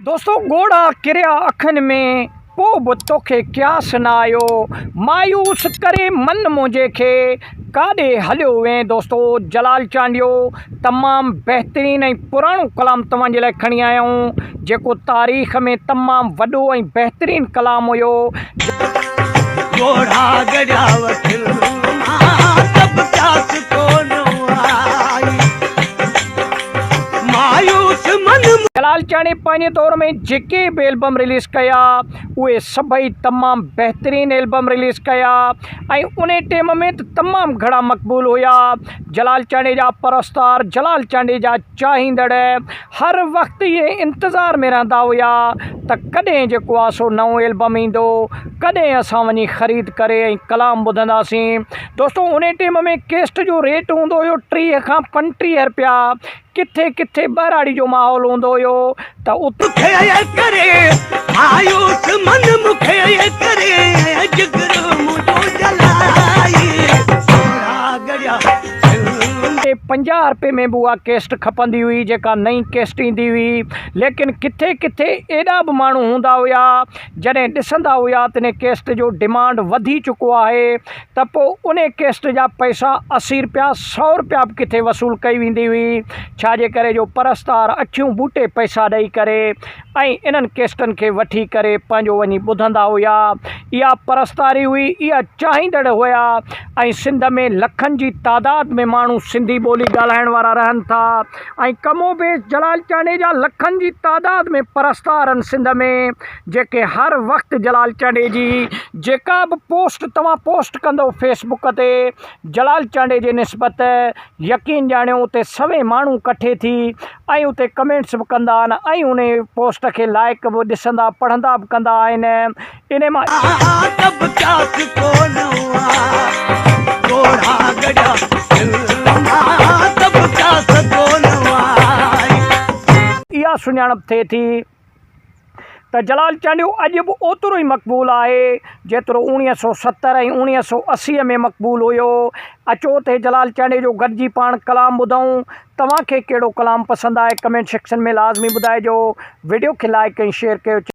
دوستو ڳوڙها ڪريا اکين ۾ پو به توکي قياس نه آيو مايوس ڪري من منهنجي کي ڪاڏي هليو وئين دوستو جلال چانڊيو تمام بهترين ۽ پراڻو ڪلام توهان جي لاء کڻي آيا آهيون جيڪو تاريخ ۾ تمام وڏو ۽ بهترين ڪلام هيو. ڳوڙها ڳڙيا وٺ مان ته به پياس ڪونه آئي مايوس من. جلال چانڊيي پنهنجي دور ۾ جيڪي به البم رليز ڪيا اهي سڀئي تمام بهترين البم رليز ڪيا ۽ انهي ٽيم ۾ ته تمام گهڻا مقبول هيا جلال چانڊيي جا پرستار جلال چانڊيي جا چاهيندڙ هر وقت اهي انتظار ۾ رهندا هيا ته ڪڏهن جيڪو آ سو نئون البم ايندو ڪڏهن اسان وڃي خريد ڪري ۽ ڪلام ٻڌنداسين دوستو انهي ٽيم ۾ ڪيسٽ جو ريٽ هوندو هيو 30 کان 35 رپيا ڪٿي ڪٿي ٻهراڙي جو ماحول هوندو هيو ته اتي. مون کي ڪري مايوس من مون کي ڪري جگر منهنجو جلائي سوڙها ڳڙيا تي 50 رپئي ۾ به اها ڪيسٽ کپندي هئي جيڪا نئين ڪيسٽ ايندي هئي ليڪن ڪٿي ڪٿي ايڏا به ماڻهو هوندا هيا جڏهن ڏسندا هيا ته انهي ڪيسٽ جو ڊمانڊ وڌي چڪو آهي ته پوء انهي ڪيسٽ جا پئسا 80 رپيا سئو رپيا به ڪٿي وصول ڪئي ويندي هئي ڇا جي ڪري جو پرستار اکيون ٻوٽي پئسا ڏئي ڪري ۽ انهن ڪيسٽن کي وٺي ڪري پنهنجو وڃي ٻڌندا هيا اها پرستاري هئي اها چاهيندڙ هيا ۽ سنڌ ۾ لکن جي تعداد ۾ ماڻهو سنڌي ٻولي ڳالهائڻ وارا رهن ٿا ۽ ڪم و بيش جلال چانڊيي جا لکن جي تعداد ۾ پرستار آهن سنڌ ۾ جيڪي هر وقت جلال چانڊيي جي جيڪا به پوسٽ توهان پوسٽ ڪندو فيس بڪ تي جلال چانڊيي جي نسبت يقين ڄاڻيو اتي سوين ماڻهو ڪٺي ٿي ۽ اتي ڪمينٽس به ڪندا آهن ۽ انهي پوسٽ کي لائڪ به ڏسندا پڙهندا به ڪندا آهن انهي مان. اها سڃاڻپ ٿئي ٿي. ته جلال چانڊيو اڄ به اوترو ئي مقبول آهي جيترو اوڻيهه سو 70 ۽ اوڻيهه سو 80 ۾ مقبول هيو. اچو ته جلال چانڊيي جو گڏجي پاڻ ڪلام ٻڌون. توهان کي ڪهڙو ڪلام پسند آهي ڪمينٽ سيڪشن ۾ لازمي ٻڌائجو. وڊيو کي لائيڪ ۽ شيئر ڪيو.